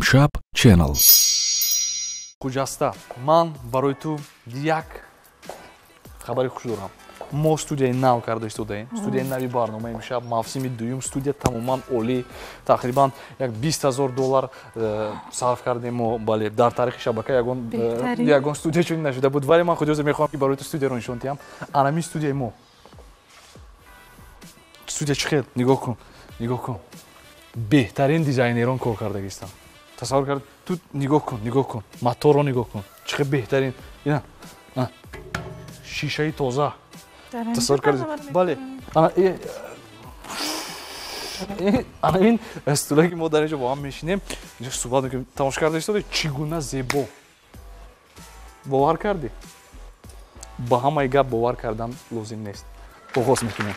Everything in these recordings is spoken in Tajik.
Имшаб Channel. Хуҷаста, ман барои ту як хабари хуш дорам. Мо студияи нав карда истодаем. Студияи нави барнома имшаб, мавсими дуюм, студия тамоман олӣ. Тақрибан як $20,000 сарф кардем мо, бале, дар таърихи шабака ягон студия чунин нашуда буд. Вале ман худи ҳозир мехоҳам, ки барои ту студияро нишон диҳам. Анамин студияи мо. Студия чӣ хел? Нигоҳ кун, нигоҳ кун. Беҳтарин дизайнерон кор кардагистанд. Тасаввур кард, ту нигоҳ кун, нигоҳ кун. Моторро нигоҳ кун. Чӣ хел беҳтарин. Ина. Шишаи тоза. Тасаввур кардед? Бале. Ана ин стуле ки мо дар инҷо бо ҳам мешинем, инҷо суҳбат мекунем. Тамошо карда истода, чӣ гуна зебо. Бовар кардӣ? Ба ҳамаи гап бовар кардан лозим нест. Оғоз мекунем.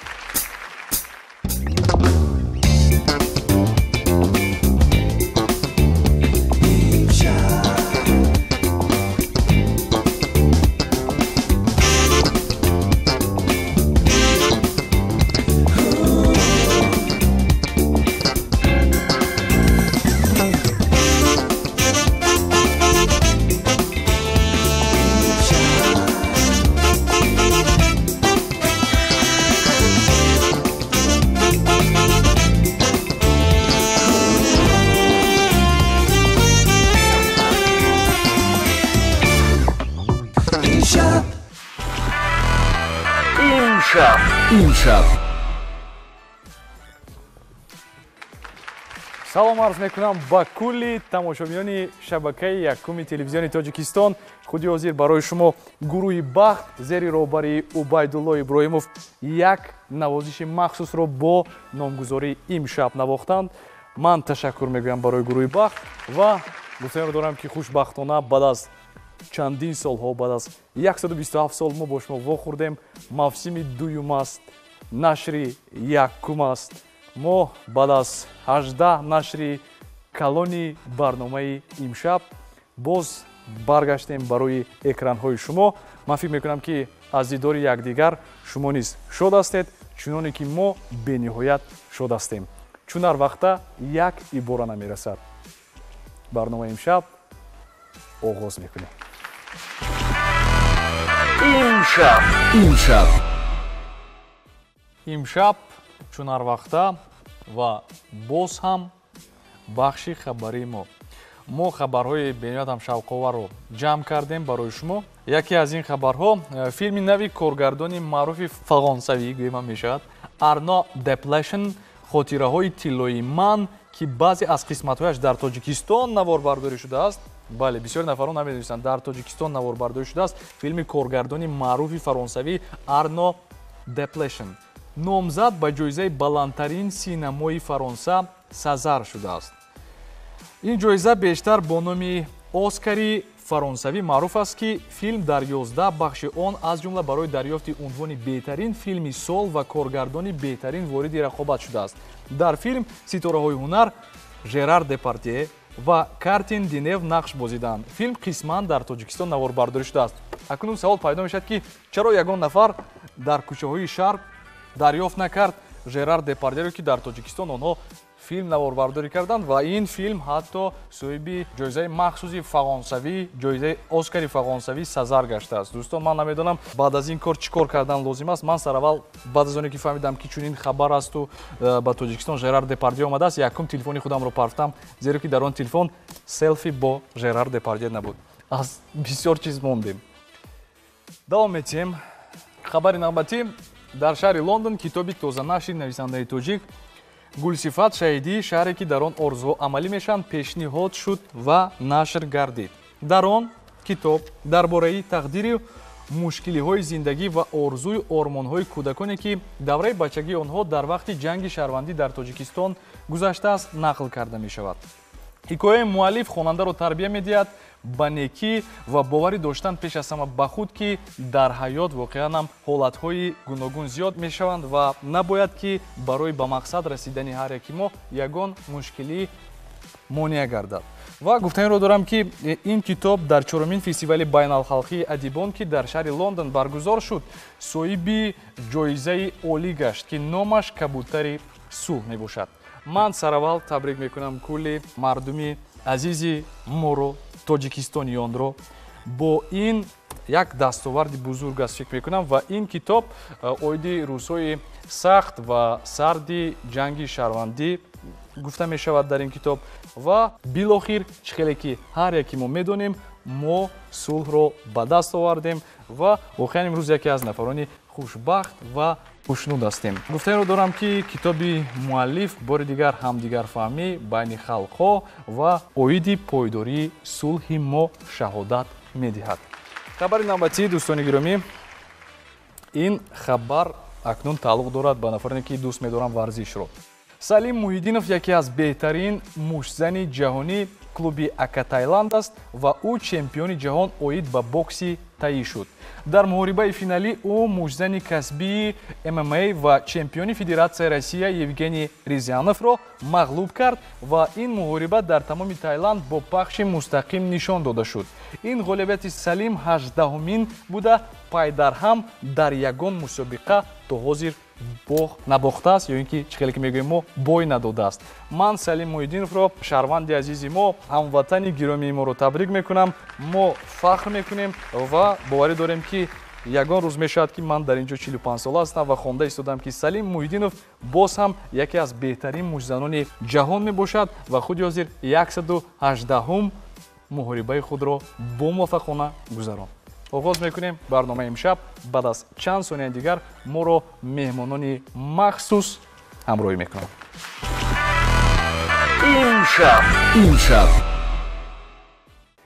Имшаб. Салом арз мекунам ба кулли тамошобинони шабакаи якуми телевизиони Тоҷикистон. Худи ҳозир барои шумо гурӯҳи Бахт зери роҳбарии Убайдулло Иброҳимов як навозиши махсусро бо номгузории Имшаб навохтанд. Ман ташаккур мегӯям барои гурӯҳи Бахт ва гуфтаниро дорам, ки хушбахтона баъд аз чандин солҳо, баъд аз 127 сол мо бо шумо вохӯрдем. Мавсими дуюм аст, нашри якум аст. Мо баъд аз 18 нашри калони барномаи Имшаб боз баргаштем барои экранҳои шумо. Ман фикр мекунам, ки аз дидори якдигар шумо низ шод ҳастед, чуноне ки мо бениҳоят шод ҳастем. Чун ҳар вақта як ибора намерасад. Барномаи Имшаб оғоз мекунем. Имшаб. Имшаб. Имшаб чун ҳар вақта ва боз ҳам бахши хабарии мо. Мо хабарҳои бениҳоят ҳам шавқоварро ҷамъ кардем барои шумо. Яке аз ин хабарҳо филми нави коргардони маъруфи фағонсавӣ гӯем ҳам мешавад, Арно Деплешн, хотираҳои тиллоии ман, ки баъзе аз қисматҳояш дар Тоҷикистон наворбардорӣ шудааст. Бале, бисёр нафарон намедонистанд, дар Тоҷикистон наворбардорӣ шудааст филми коргардони маъруфи фаронсавӣ Арно Деплешн. Номзад ба ҷоизаи баландтарин синамои Фаронса Сазар шудааст. Ин ҷоиза бештар бо номи Оскари фаронсавӣ маъруф аст, ки филм дар 11 бахши он, аз ҷумла барои дарёфти унвони беҳтарин филми сол ва коргардони беҳтарин вориди рақобат шудааст. Дар филм ситораҳои ҳунар Жерар Депардье ва Картин Динев нақш бозиданд. Филм қисман дар Тоҷикистон наворбардорӣ шудааст. Акнун савол пайдо мешавад, ки чаро ягон нафар дар кӯчаҳои шаҳр дарёфт накард Жерар Депардьеро, ки дар Тоҷикистон онҳо филм наворбардорӣ карданд ва ин филм ҳатто соҳиби ҷоизаи махсуси фағонсавӣ, ҷоизаи Оскари фағонсавӣ Сазар гаштааст. Дӯстон, ман намедонам баъд аз ин кор чӣ кор кардан лозим аст. Ман сараввал баъд аз оне ки фаҳмидам, ки чунин хабар асту ба Тоҷикистон Жерар Депардье омадааст, якум телефони худамро партам, зеро ки дар он телефон селфи бо Жерар Депардье набуд. Аз бисёр чиз мондем. Давом метиҳем. Хабари навбатӣ: дар шаҳри Лондон китоби тозанашри нависандаи тоҷик Гулсифат Шаҳидӣ, шаҳре ки дар он орзуҳо амалӣ мешаванд, пешниҳод шуд ва нашр гардид. Дар он китоб дар бораи тақдири мушкилиҳои зиндагӣ ва орзуи ормонҳои кӯдаконе, ки давраи бачагии онҳо дар вақти ҷанги шаҳрвандӣ дар Тоҷикистон гузаштааст, нақл карда мешавад. Ҳикояи муаллиф хонандаро тарбия медиҳад ба некӣ ва боварӣ доштан пеш аз ҳама ба худ, ки дар ҳаёт воқеан ҳам ҳолатҳои гуногун зиёд мешаванд ва набояд ки барои ба мақсад расидани ҳар яки мо ягон мушкилӣ монеа гардад. Ва гуфтаниро дорам, ки ин китоб дар чорумин фестивали байналхалқии адибон, ки дар шаҳри Лондон баргузор шуд, соҳиби ҷоизаи олӣ гашт, ки номаш Кабутари сулҳ мебошад. Ман сараввал табрик мекунам кулли мардуми Азизи моро, тоҷикистониёнро бо ин як дастоварди бузург аст, фикр мекунам, ва ин китоб оиди рӯзҳои сахт ва сарди ҷанги шаҳрвандӣ гуфта мешавад дар ин китоб. Ва билохир, чӣ хеле ки ҳар яке мо медонем, мо сулҳро ба даст овардем ва воқеан имрӯз яке аз нафарони хушбахт ва хушнуд ҳастем. Гуфтаниро дорам, ки китоби муаллиф бори дигар ҳамдигарфаҳмӣ байни халқҳо ва оиди пойдории сулҳи мо шаҳодат медиҳад. Хабари навбатӣ, дӯстони гиромӣ, ин хабар акнун тааллуқ дорад ба нафароне, ки дӯст медоранд варзишро. Салим Муҳиддинов яке аз беҳтарин муштзани ҷаҳонӣ клуби Ака Тайланд аст ва ӯ чемпиони ҷаҳон оид ба бокси таӣ шуд. Дар муҳорибаи финалӣ ӯ муштзани касбии ММА ва чемпиони Федератсияи Россия Евгений Резяновро мағлуб кард ва ин муҳориба дар тамоми Тайланд бо пахши мустақим нишон дода шуд. Ин ғолибияти Салим 18-умин буда, пайдарҳам дар ягон мусобиқа то ҳозир набохтааст ё ин ки, чӣ хеле ки мегӯем мо, бой надодааст. Ман Салим Муҳиддиновро, шаҳрванди азизи мо, ҳамватани гиромии моро табрик мекунам. Мо фахр мекунем ва боварӣ дорем, ки ягон рӯз мешавад, ки ман дар ин ҷо 45 сола ҳастам ва хонда истодам, ки Салим Муҳиддинов боз ҳам яке аз беҳтарин муштзанони ҷаҳон мебошад ва худи ҳозир 118-ум муҳорибаи худро бомуваффақона гузаронд. Оғоз мекунем барномаи имшаб. Баъд аз чанд сонияи дигар моро меҳмонони махсус ҳамроҳӣ мекунанд. Имшаб, имшаб.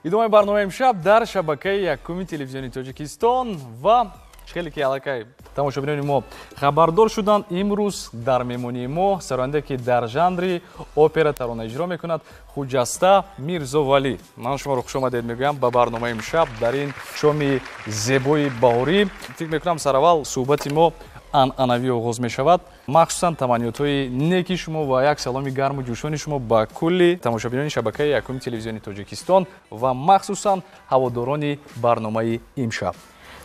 Идомаи барномаи имшаб дар шабакаи якуми телевизиони Тоҷикистон. Ва хеле ки аллакай тамошобинони мо хабардор шуданд, имрӯз дар меҳмонии мо сароянде, ки дар жанри опера тарона иҷро мекунад, Хуҷаста Мирзовалӣ. Ман шуморо хушомадед мегӯям ба барномаи имшаб дар ин шоми зебои баҳорӣ. Фикр мекунам, сараввал суҳбати мо анъанавӣ оғоз мешавад. Махсусан таманниётҳои неки шумо ва як саломи гарму ҷӯшони шумо ба кулли тамошобинони шабакаи якуми телевизиони Тоҷикистон ва махсусан ҳаводорони барномаи имшаб.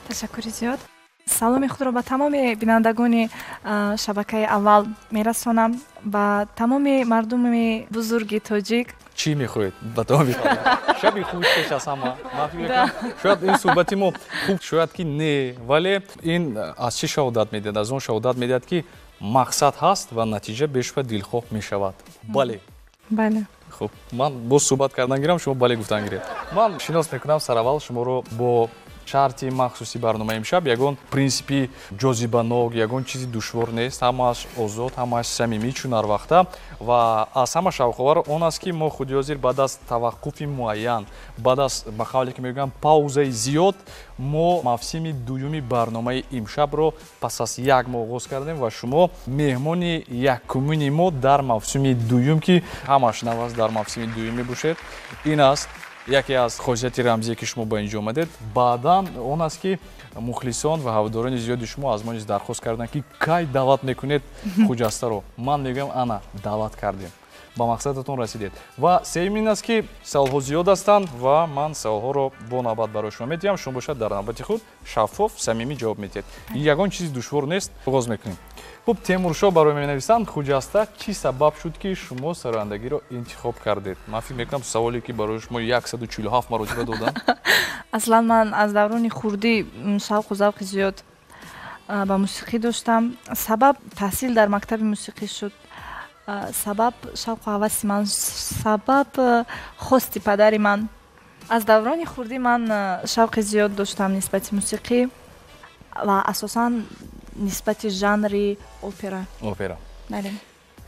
Ташаккури зиёд. Саломи худро ба тамоми бинандагони шабакаи аввал мерасонам, ба тамоми мардуми бузурги тоҷик. Чӣ мехоҳед ба тамоми шаби хуш? Пеш аз ҳама, ман фикр мекунам, шояд ин суҳбати мо хуб, шояд ки не, вале ин аз чӣ шаҳодат медиҳад? Аз он шаҳодат медиҳад, ки мақсад ҳаст ва натиҷа бешубҳа дилхоҳ мешавад. Бале? Бале. Хуб, ман боз суҳбат кардан гирам, шумо бале гуфтан гиред. Ман шинос мекунам сараввал шуморо бо шарти махсуси барномаи имшаб. Ягон принсипи ҷозибанок, ягон чизи душвор нест, ҳамааш озод, ҳамааш самимӣ, чун ҳар вақта. Ва аз ҳама шавқовар он аст, ки мо худи ҳозир баъд аз таваққуфи муайян, баъд аз, ба қавле ки мегӯям, паузаи зиёд, мо мавсими дуюми барномаи имшабро пас аз як моҳ оғоз кардем ва шумо меҳмони якумини мо дар мавсими дуюм, ки ҳамаш нав аст, дар мавсими дуюм мебошед. Ин аст яке аз хосияти рамзие, ки шумо ба ин ҷо омадед. Баъдан он аст, ки мухлисон ва ҳаводорони зиёди шумо аз мо низ дархост карданд, ки кай даъват мекунед Хуҷастаро. Ман мегӯям, ана даъват кардем, ба мақсадатон расидед. Ва сеюм ин аст, ки саволҳо зиёд ҳастанд ва ман саволҳоро бо навбат барои шумо медиҳам, шумо бошад дар навбати худ шаффоф, самимӣ ҷавоб медиҳед. Ягон чизи душвор нест. Оғоз мекунем. Хуб, Темуршоҳ барои менависанд: Хуҷаста, чӣ сабаб шуд, ки шумо сарояндагиро интихоб кардед? Ман фикр мекунам, саволе, ки барои шумо 147 маротиба додам. Аслан ман аз даврони хурдӣ шавқу завқи зиёд ба мусиқӣ доштам. Сабаб таҳсил дар мактаби мусиқӣ шуд. Сабаб шавқу ҳаваси ман, сабаб хости падари ман. Аз даврони хурдӣ ман шавқи зиёд доштам нисбати мусиқӣ ва асосан нисбати жанри опера. Опера. Бале.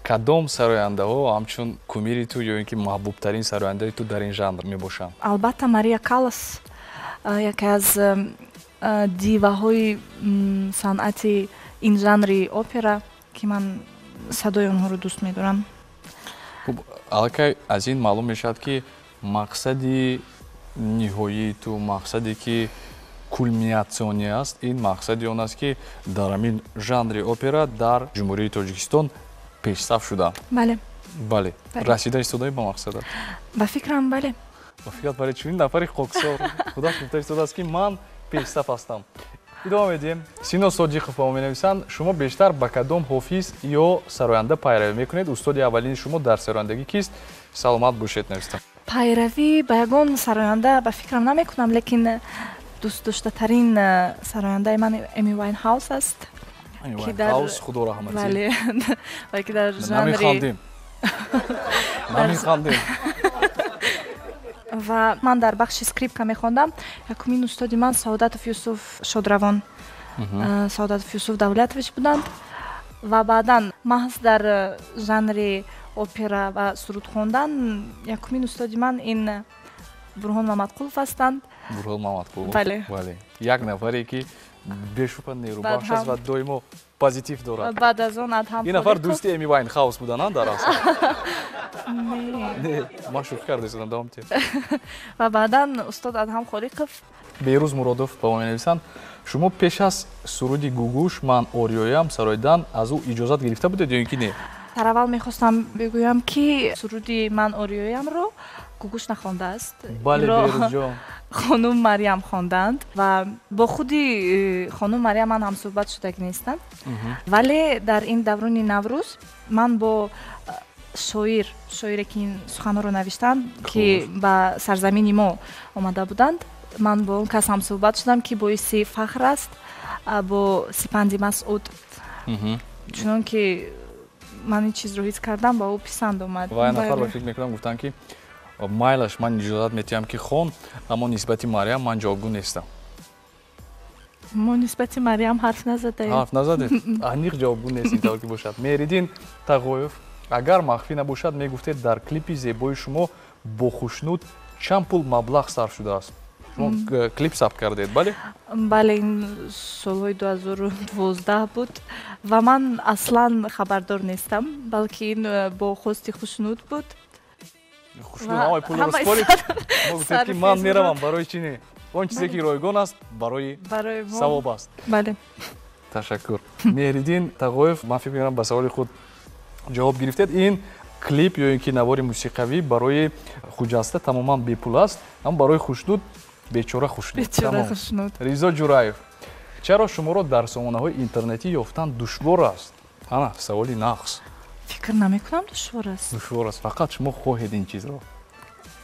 Кадом сарояндаҳо ҳамчун кумири ту ё ин ки маҳбубтарин сарояндаи ту дар ин жанр мебошанд? Албатта, Мария Каллас, яке аз диваҳои санъати ин жанри опера, ки ман садои онҳоро дӯст медорам. Хуб, аллакай аз ин маълум мешавад, ки мақсади ниҳоии ту, мақсаде, ки кулминатсионӣ аст, ин мақсади он аст, ки дар ҳамин жанри опера дар Ҷумҳурии Тоҷикистон пешсаф шудам. Бале. Бале, расида истодаӣ ба мақсадат? Ба фикрам, бале. Ба фикрат, бале. Чунин нафари хоксор худаш гуфта истодааст, ки ман пешсаф ҳастам. Идома медиҳем. Сино Содиқов ба мо менависанд: шумо бештар ба кадом ҳофиз ё сароянда пайравӣ мекунед? Устоди аввалини шумо дар сарояндагӣ кист? Саломат бошед, навистанд. Пайравӣ ба ягон сароянда ба фикрам намекунам, лекин дӯстдоштатарин сарояндаи ман Эми Вайнхаус аст. Эми Вайнхаус, худо раҳматӣ. Бале, ва ки дар жанри намехандем. Ва ман дар бахши скрипка мехондам. Якумин устоди ман Саодатов Юсуф Шодравон, Саодатов Юсуф Давлатович буданд. Ва баъдан маҳз дар жанри опера ва суруд хондан якумин устоди ман ин Бурҳон Мамадқулов ҳастанд. Бурҳон Мамадқулов. Бале. Бале. Як нафаре ки бешубҳа нерӯбахш аст ва доимо позитив дорад. Баъд аз он Адҳам Ин нафар дӯсти Эми Вайнхаус буданд дар асл? Не. Не, ман шӯхӣ карда истодам, давом диҳед. Ва баъдан устод Адҳам Холиқов. Беҳрӯз Муродов ба мо менависанд: шумо пеш аз суруди Гугуш «Ман ориёям» сароидан аз ӯ иҷозат гирифта будед ё ин ки не? Сараввал мехостам бигӯям, ки суруди «Ман ориёямро» Гугуш нахондааст. Бале, Беҳрӯзҷон. Хонум Марьям хонданд ва бо худи хонум Марьям ман ҳамсӯҳбат шудагӣ нестам. Вале дар ин даврони Наврӯз ман бо шоире ки ин суханҳоро навиштанд, ки ба сарзамини мо омада буданд, ман бо он кас ҳамсӯҳбат шудам, ки боиси фахр аст, бо Сипанди Масъуд. Чунон ки ман ин чизро ҳис кардам, ба ӯ писанд омад. Ва нафар ба фикр мекунам гуфтанд, ки майлаш, ман иҷозат метиҳам, ки хон, аммо нисбати Марьям ман ҷавобгӯ нестам. Мо нисбати Марьям ҳарф назадаем. Ҳарф назадед? Аниқ ҷавобгӯ нест, ин тавр ки бошад. Меҳриддин Тағоев: агар махфӣ набошад, мегуфтед, дар клипи зебои шумо бо Хушнуд чанд пул маблағ сарф шудааст? Шумо клип сабт кардед, бале? Бале, ин солҳои 2012 буд ва ман аслан хабардор нестам, балки ин бо хости Хушнуд буд. Хушнуд ҳамаи пулро спорид, мо гуфтед, ки ман меравам, барои чӣ не? Он чизе ки ройгон аст, барои савоб аст. Бале. Ташаккур. Меҳриддин Тағоев, ман фикр мекунам, ба саволи худ ҷавоб гирифтед. Ин клип ё ин ки навори мусиқавӣ барои Хуҷаста тамоман бепул аст, аммо барои Хушнуд, бечора Хушнуд. Бечора Хушнуд. Ризо Ҷураев: чаро шуморо дар сомонаҳои интернетӣ ёфтан душвор аст? Ана саволи нақс. Фикр намекунам душвор аст. Душвор аст, фақат шумо хоҳед ин чизро.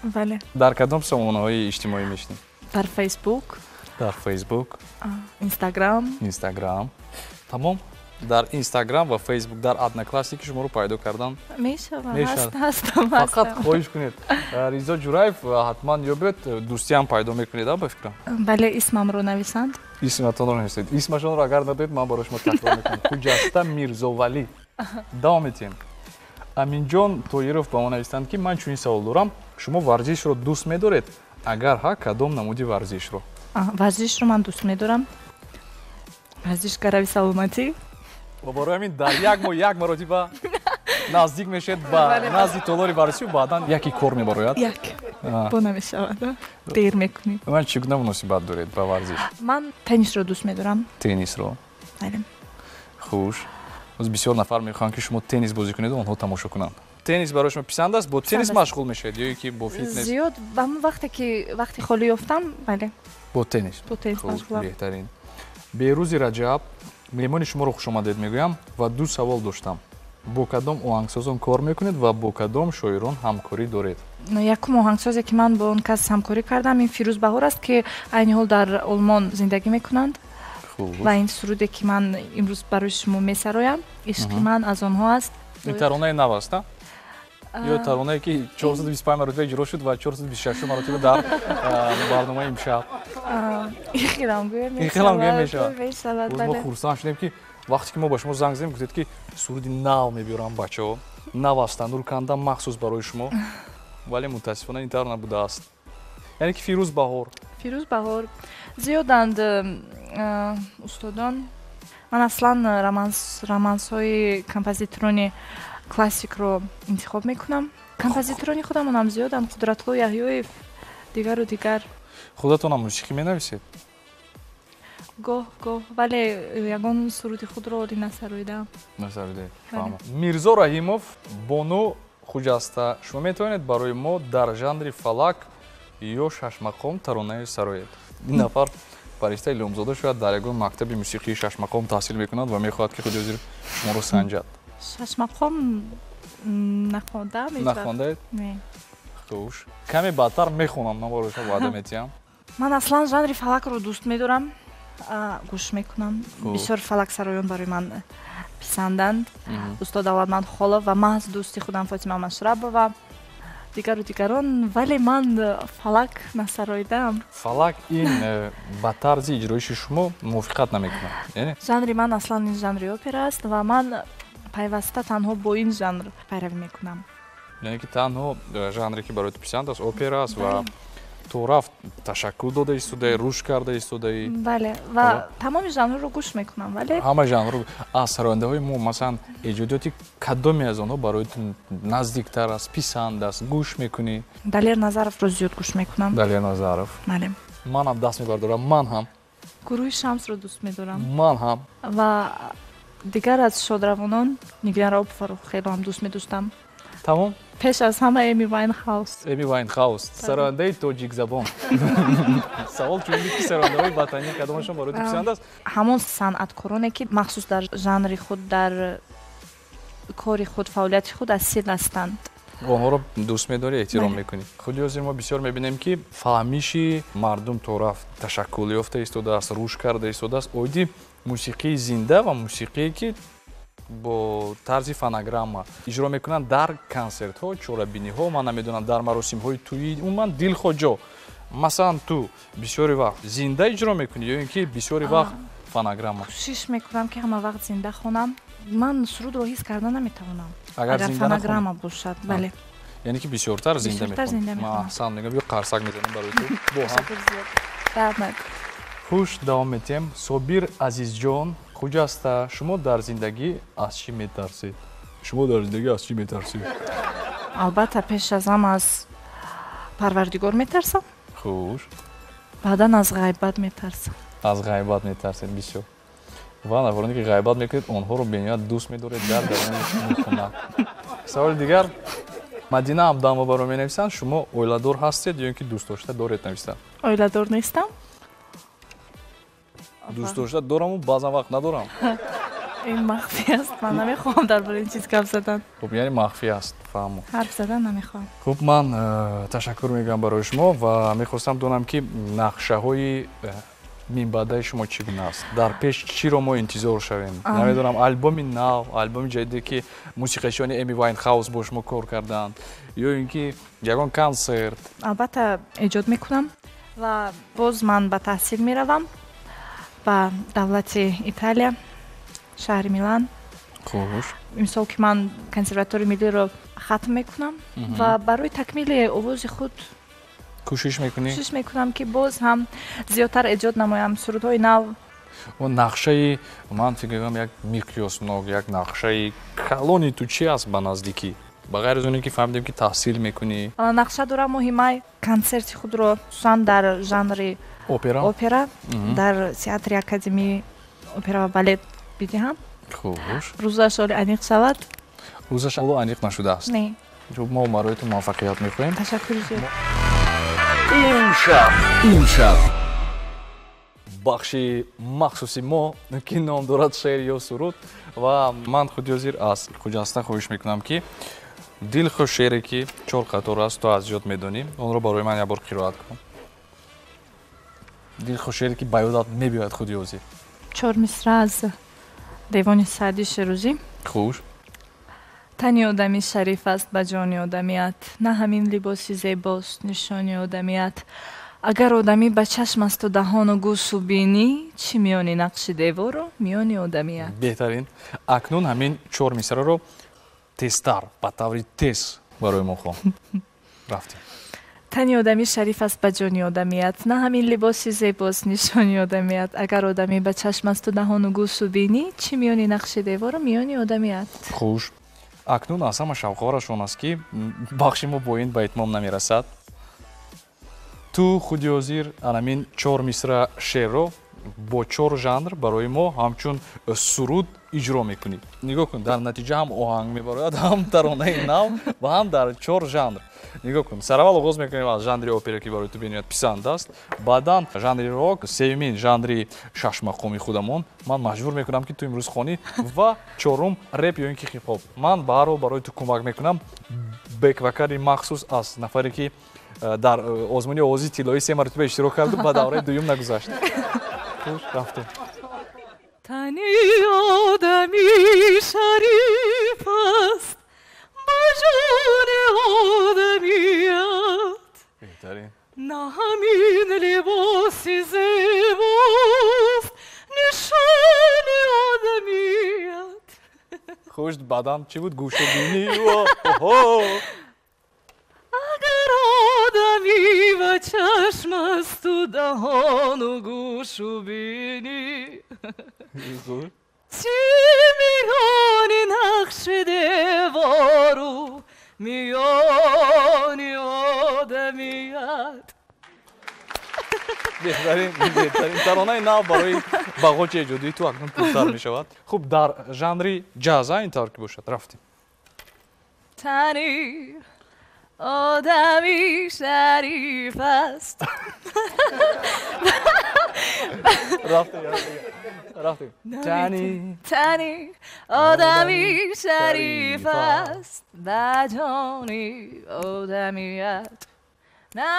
Бале. Дар кадом сомонаҳои иҷтимоӣ мешинед? Дар Фейсбук. Дар Фейсбук. Инстаграм. Инстаграм. Тамом. Дар Инстаграм ва Фейсбук, дар Одноклассники шуморо пайдо кардан мешавад. Ҳастам. Фақат хоҳиш кунед. Ризо Ҷураев, ҳатман ёбед, дӯстиам пайдо мекунед, ба фикрам. Бале, исмамро нависанд. Исматонро нависед. Исмашонро агар надоед, ман барои шумо такрор мекунам: Хуҷаста Мирзовалӣ. Давом метиҳем. Аминҷон Тоиров ба мо навистанд, ки ман чунин савол дорам: шумо варзишро дӯст медоред? Агар ҳа, кадом намуди варзишро? Варзишро ман дӯст медорам. Варзиш гарави саломатӣ. Ва барои ҳамин дар як моҳ як маротиба наздик мешавед ба назди толори варзишӣ, баъдан яке кор мебарояд. Як бо намешавад, дер мекунӣ. Ман чӣ гуна муносибат доред ба варзиш? Ман теннисро дӯст медорам. Теннисро? Бале. Хуш, боз бисёр нафар мехоҳанд, ки шумо теннис бозӣ кунеду онҳо тамошо кунанд. Теннис барои шумо писанд аст? Бо теннис машғул мешавед ё ки бо фитнес? Зиёд ба ҳамон вақте ки вақти холӣ ёфтам, бале. Бо теннис? Бо теннис машғулам. Беҳтарин. Беҳрӯзи Раҷаб: меҳмони шуморо хушомадед мегӯям ва ду савол доштам. Бо кадом оҳангсозон кор мекунед ва бо кадом шоирон ҳамкорӣ доред? Якум оҳангсозе, ки ман бо он кас ҳамкорӣ кардам, ин Фирӯз Баҳор аст, ки айни ҳол дар Олмон зиндагӣ мекунанд. Ва ин суруде, ки ман имрӯз барои шумо месароям, «Ишқи ман», аз онҳо аст. Ин таронаи нав аст, ё таронае, ки 425 маротиба иҷро шуд ва 426 маротиба дар барномаи имшаб? Ин хелам гӯем мешавад. Мо хурсанд шудем, ки вақте ки мо ба шумо занг задем, гуфтед, ки суруди нав мебиёрам, бачаҳо, нав ҳастанд, рӯканда махсус барои шумо, вале мутаассифона ин тавр набудааст. Яъне ки Фирӯз Баҳор. Фирӯз Баҳор. Зиёданд устодон. Ман аслан романсҳои композиторони классикро интихоб мекунам. Композиторони худамонам зиёданд: Қудратулло Яҳёев, дигару дигар. Худатонам мусиқӣ менависед? Гоҳ гоҳ, вале ягон суруди худро олӣ насароидаам. Насароидаед. Мирзо Раҳимов: бону Хуҷаста, шумо метавонед барои мо дар жанри фалак ё шашмақом таронае сароед? Ин нафар Фариштаи Илҳомзода шояд дар ягон мактаби мусиқии шашмақом таҳсил мекунад ва мехоҳад, ки худи ҳозир шуморо санҷад. Шашмақом нахондаам. Нахондаед? Не. Хуш, каме баъдтар мехонам, ман барои шумо ваъда метиҳам. Ман аслан жанри фалакро дӯст медорам, гӯш мекунам. Бисёр фалаксароён барои ман писанданд. Устод Давлатманд Холов ва маҳз дӯсти худам Фотима Машрабова, дигару дигарон, вале ман фалак насароидаам. Фалак ин ба тарзи иҷроиши шумо мувофиқат намекунад, яъне? Жанри ман аслан ин жанри опера аст ва ман пайваста танҳо бо ин жанр пайравӣ мекунам. Яъне ки танҳо жанре ки барои ту писанд аст, опера аст ва то рафт ташаккул дода истодаи, рушд карда истодаи. Бале, ва тамоми жанрро гӯш мекунам, вале ҳама жанрро. Аз сарояндаҳои мо, масалан, эҷодиёти кадоме аз онҳо барои ту наздиктар аст, писанд аст, гӯш мекунӣ? Далер Назаровро зиёд гӯш мекунам. Далер Назаров. Бале. Ман ҳам даст мебардорам, ман ҳам. Гурӯҳи Шамсро дӯст медорам. Ман ҳам. Ва дигар аз шодравонон Нигина Раъуповаро хеле ҳам дӯст медоштам. Тамом? Пеш аз ҳама Эми Вайнхаус. Эми Вайнхаус, сарояндаи тоҷикзабон. Савол чун буд, ки сарояндаҳои ватанӣ кадомашон барои ту писанд аст? Ҳамон санъаткороне, ки махсус дар жанри худ, дар кори худ, фаъолияти худ асил ҳастанд. Онҳоро дӯст медорӣ, эҳтиром мекунӣ. Худи ҳозир мо бисёр мебинем, ки фаҳмиши мардум то рафт ташаккул ёфта истодааст, рушд карда истодааст оиди мусиқии зинда ва мусиқие, ки бо тарзи фонограмма иҷро мекунанд дар консертҳо, чорабиниҳо, ман намедонам, дар маросимҳои тӯӣ. Умуман дилхоҳ ҷо. Масалан, ту бисёри вақт зинда иҷро мекунӣ ё ин ки бисёри вақт фонограмма? Кӯшиш мекунам, ки ҳама вақт зинда хонам. Ман сурудро ҳис карда наметавонам, агар агар зинда нахонӣ. Фонограмма бошад, бале. Яъне ки бисёртар зинда Бисёртар зинда мехонӣ. Ман мехонам. аҳсан мегӯям, ё қарсак мезанем барои ту бо ҳам. Ташаккур зиёд, раҳмат. Хуш, давом метиҳем. Собир Азизҷон, Хуҷаста, шумо дар зиндагӣ аз чӣ метарсед? Шумо дар зиндагӣ аз чӣ метарсед? Албатта, пеш аз ҳама аз Парвардигор метарсам. Хуш. Баъдан аз ғайбат метарсам. Аз ғайбат метарсед бисёр ва нафароне, ки ғайбат мекунед, онҳоро бениҳоят дӯст медоред дар даруни хона. Саволи дигар Мадина Абдамова баро менависанд: шумо оиладор ҳастед ё ин ки дӯстдошта доред, нависанд. Оиладор нестам. Дӯстдошта дораму баъзан вақт надорам. Ин махфӣ аст, ман намехоҳам дар бораи ин чиз гап задан. Хуб, яъне махфӣ аст, фаҳмо. Ҳарф задан намехоҳам. Хуб, ман ташаккур мегӯям барои шумо ва мехостам донам, ки нақшаҳои минбаъдаи шумо чӣ гуна аст, дар пеш чиро мо интизор шавем? Намедонам, альбоми нав, альбоми ҷадиде, ки мусиқачиёни Эми Вайнхаус бо шумо кор карданд, ё ин ки ягон консерт? Албатта, эҷод мекунам ва боз ман ба таҳсил меравам ба давлати Италия, шаҳри Милан. Хуш. Имсол ки ман Консерватории миллиро хатм мекунам ва барои такмили овози худ кӯшиш мекунӣ. Кӯшиш мекунам, ки боз ҳам зиёдтар эҷод намоям сурудҳои нав. Он нақшаи, ман фикр мекунам, як миқёснок, як нақшаи калони ту чи аст ба наздикӣ, ба ғайр аз оне ки фаҳмидем, ки таҳсил мекунӣ? Нақша дорам моҳи май консерти худро, хусусан дар жанри опера, опера дар театри Академии опера ва балет бидиҳам. Хуш. Рӯзаш ҳоли аниқ шавад. Рӯзаш ҳоло аниқ нашудааст? Не. Хуб, мо барои ту муваффақият мехоҳем. Ташаккури зиёд. Имшаб, имшаб. Бахши махсуси мо, ки ном дорад «Шеър ё суруд», ва ман худи ҳозир аз Хуҷаста хоҳиш мекунам, ки дилхоҳ шеъре, ки чор қатор аст, ту аз ёд медонӣ, онро барои ман якбор қироат кун. Дилхоҳ шеъре, ки ба ёдат мебиёяд худи ҳозир. Чор мисра аз Девони Саъди Шерозӣ. Хуш. Тани одамӣ шариф аст ба ҷони одамият, на ҳамин либоси зебост нишони одамият. Агар одамӣ ба чашм асту даҳону гӯшу бинӣ, чӣ миёни нақши девору миёни одамият. Беҳтарин. Акнун ҳамин чор мисраро тезтар, ба таври тез барои мо хон. Рафтем. Тани одамӣ шариф аст ба ҷони одамият, на ҳамин либоси зебост нишони одамият. Агар одамӣ ба чашм асту даҳону гӯшу бинӣ, чӣ миёни нақши девору миёни одамият. Хуш. Акнун аз ҳама шавқовараш он аст, ки бахши мо бо ин ба итмом намерасад. Ту худи ҳозир анамин чор мисра шеърро бо чор жанр барои мо ҳамчун суруд иҷро мекунӣ. Нигоҳ кун, дар натиҷа ҳам оҳанг мебарояд, ҳам таронаи нав ва ҳам дар чор жанр. Нигоҳ кун, сараввал оғоз мекунем аз жанри опера, ки барои ту бениҳоят писанд аст, баъдан жанри рок, сеюмин жанри шашмақоми худамон, ман маҷбур мекунам, ки ту имрӯз хонӣ, ва чорум реп ё ин ки хип-хоп. Ман ба ҳар ҳол барои ту кӯмак мекунам. Бэк-вокали махсус аз нафаре ки дар озмуни овози тиллоӣ се маротиба иштирок карду ба давраи дуюм нагузашт. Хуш, рафтем. Тани одами шариф аст, ба ҷони одамият. Беҳтарин. На ҳамин либоси зебост, нишони одамият. Хуш, баъдан чӣ буд? Гӯшу бинӣ. Оҳо. Агар одамӣ ба чашм асту даҳону гӯшу бинӣ, чӣ миёни нақши девору миёни одамият. Беҳтарин, беҳтарин таронаи нав барои бағоҷи эҷодии ту акнун пуртар мешавад. Хуб, дар жанри ҷаз ин тавр ки бошад, рафтем. Тани одами шариф аст. Рафтем, рафтем. Тани Тани одами шариф аст, ба ҷони одамият. На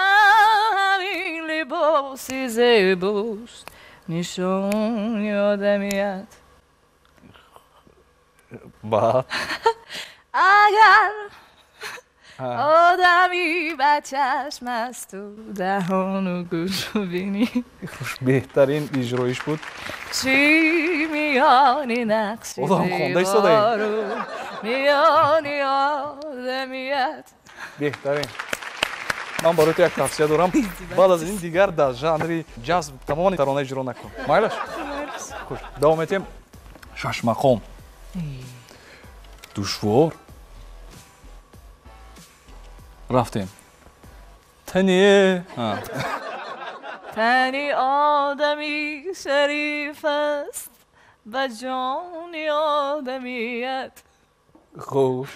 ҳамин либоси зебост, нишони одамият. Баъд Агар одами ба чашм асту даҳону гӯшу бинӣ, хуш, беҳтарин иҷроиш буд. Чӣ миёни нақши Одам хонда истодаем. девору миёни одамият. Беҳтарин. Ман барои ту як тавсия дорам: баъд аз ин дигар дар жанри ҷаз тамоми тарона иҷро накун. Майлаш? Хуш, давом метиҳем. Шашмақом душвор. Рафтем. Тани Тани одами шариф аст, ба ҷони одамият. Хуш.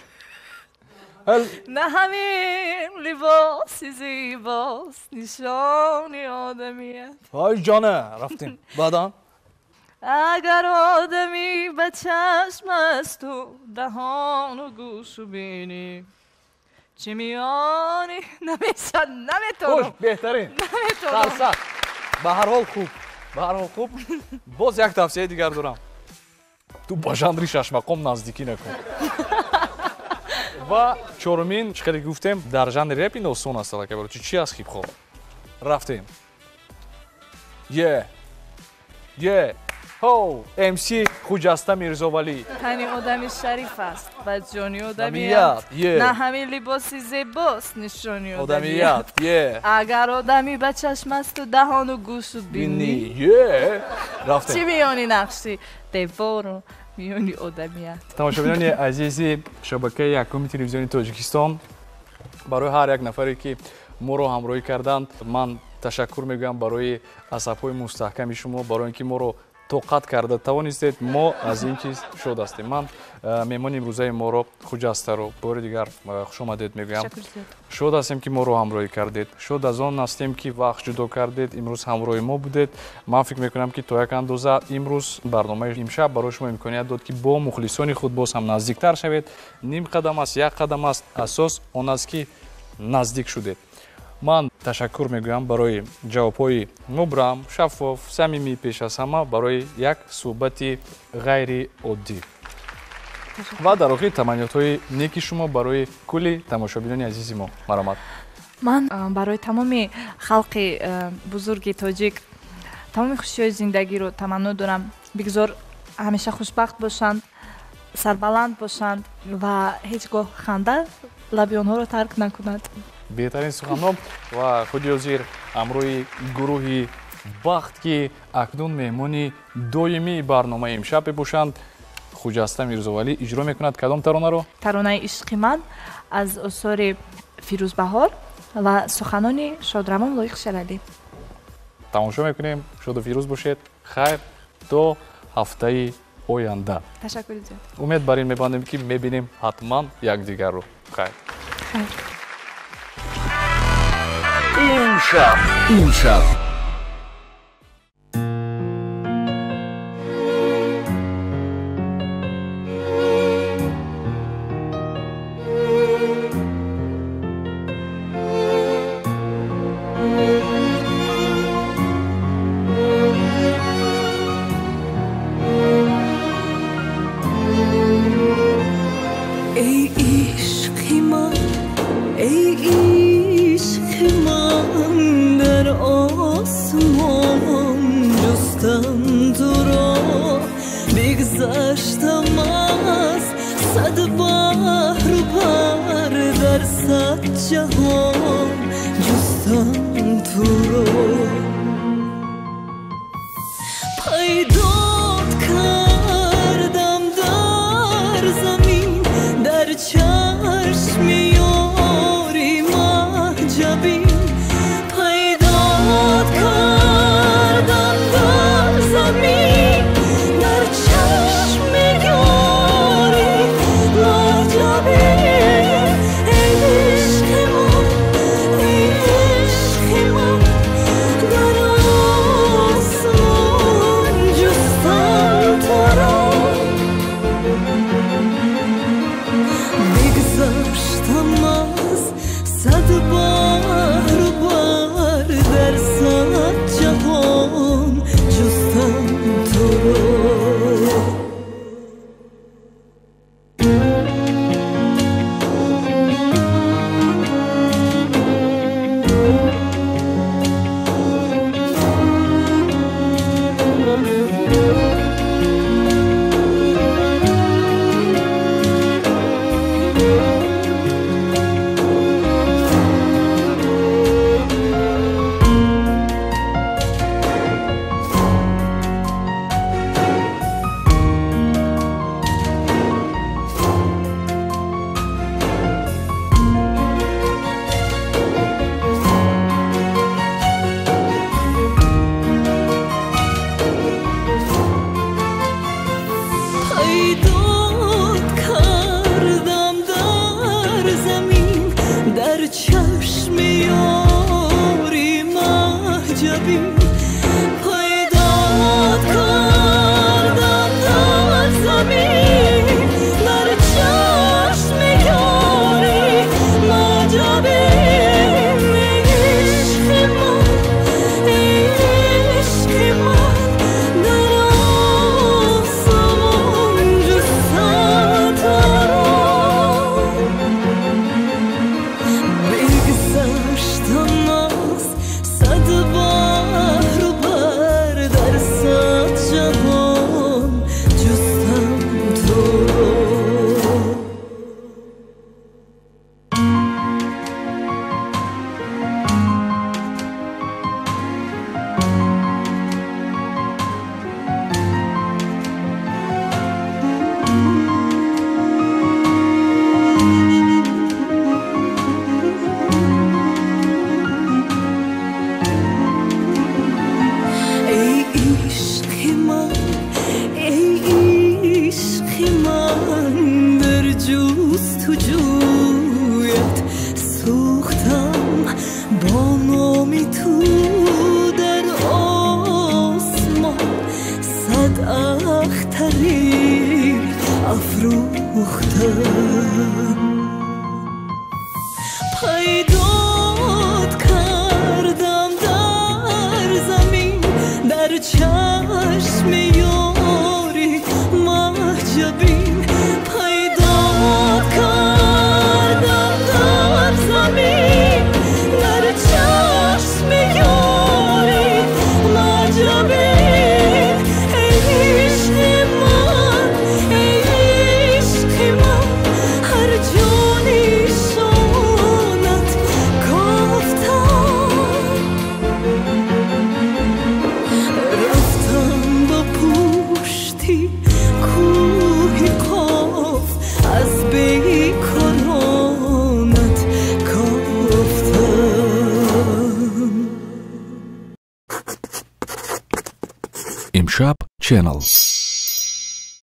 На ҳамин либоси зебост, нишони одамият. Ай ҷона, рафтем. Баъдан Агар одамӣ ба чашм асту даҳону гӯшу бинӣ, чӣ миёни намешад, Хуш, наметавонам. Беҳтарин. Наметавонам. Қарсак. Ба ҳар ҳол хуб, ба ҳар ҳол хуб. Боз як тавсияи дигар дорам: ту ба жанри шашмақом наздикӣ накун. Ва чорумин, чӣ хеле гуфтем, дар жанри реп ин осон аст аллакай барои чӣ аст хип-хоп. Рафтем. Е е ҳо, МС Хуҷаста Мирзовалӣ. Тани одами шариф аст, ба ҷони одамият. одамият. Е. На ҳамин либоси зебост, нишони одамият. Одамият. Е. Агар одамӣ ба чашм асту даҳону гӯшу бинӣ. бинӣ, Е. чӣ Рафтем. миёни нақши девору миёни одамият. Тамошобинони азизи шабакаи якуми телевизиони Тоҷикистон, барои ҳар як нафаре ки моро ҳамроҳӣ карданд, ман ташаккур мегӯям барои асабҳои мустаҳками шумо, барои ин ки моро тоқат карда тавонистед. Мо аз ин чиз шод ҳастем. Ман меҳмони имрӯзаи моро, Хуҷастаро, бори дигар хушомадед мегӯям. Ташаккур зиёд. Шод ҳастем, ки моро ҳамроҳӣ кардед, шод аз он ҳастем, ки вақт ҷудо кардед, имрӯз ҳамроҳи мо будед. Ман фикр мекунам, ки то як андоза имрӯз барномаи имшаб барои шумо имконият дод, ки бо мухлисони худ боз ҳам наздиктар шавед. Ним қадам аст, як қадам аст, асос он аст, ки наздик шудед. Ман ташаккур мегӯям барои ҷавобҳои мубрам, шаффоф, самимӣ, пеш аз ҳама барои як суҳбати ғайриоддӣ ва дар охир таманниётҳои неки шумо барои кулли тамошобинони азизи мо. Марҳамат. Ман барои тамоми халқи бузурги тоҷик тамоми хушиҳои зиндагиро таманно дорам. Бигзор ҳамеша хушбахт бошанд, сарбаланд бошанд ва ҳеҷ гоҳ ханда лаби онҳоро тарк накунад. Беҳтарин суханҳо. Ва худи ҳозир ҳамроҳи гурӯҳи Бахт, ки акнун меҳмони доимии барномаи имшаб мебошанд, Хуҷаста Мирзовалӣ иҷро мекунад кадом таронаро? Таронаи Ишқи ман аз осори Фирӯзбаҳор ва суханони шодравон Лоиқ Шералӣ. Тамошо мекунем. Шоду фирӯз бошед. Хайр, то ҳафтаи оянда. Ташаккури зиёд. Умед бар ин мебандем, ки мебинем ҳатман якдигарро. Хайр. Хайр. Имшаб. Имшаб. Эй ишқи ман дар осмон ҷустам туро, бигзаштам аз сад баҳру бар, дар сад ҷаҳон ҷустам туро. Пайдот кардам дар замин, дар чашми ёри маҳҷабин. Пайдот кардам дар замин, дар чашми ёри маҳҷабин. Эй ишқи ман, эй ишқи ман, дар осмон ҷустам туро. Бигзаштам аз сад баҳру бар, дар сад ҷаҳон ҷустам туро. Пайдот кардам дар замин, дар чашми ёри маҳҷабин. Пайдот кардам дар замин, дар чашми ёри маҳҷабин. Эй ишқи ман, эй ишқи ман, дар осмон ҷустам туро. Бигзаштам аз сад баҳру бар, дар сад ҷаҳон ҷустам туро. Эй ишқи ман, эй ишқи ман, дар ҷустуҷӯят сӯхтам, бо номи ту дар осмон сад ахтари афрӯхтам. Пайдот кардам дар замин, дар чашми ёри маҳҷабин. Пайдот кардам дар замин, дар чашми ёри маҳҷабин. Эй ишқи ман, эй ишқи ман, ҳар ҷо нишонат кофтам. Рафтам ба пушти кӯҳи Қоф, аз бекоронат кофтам. Имшаб Channel.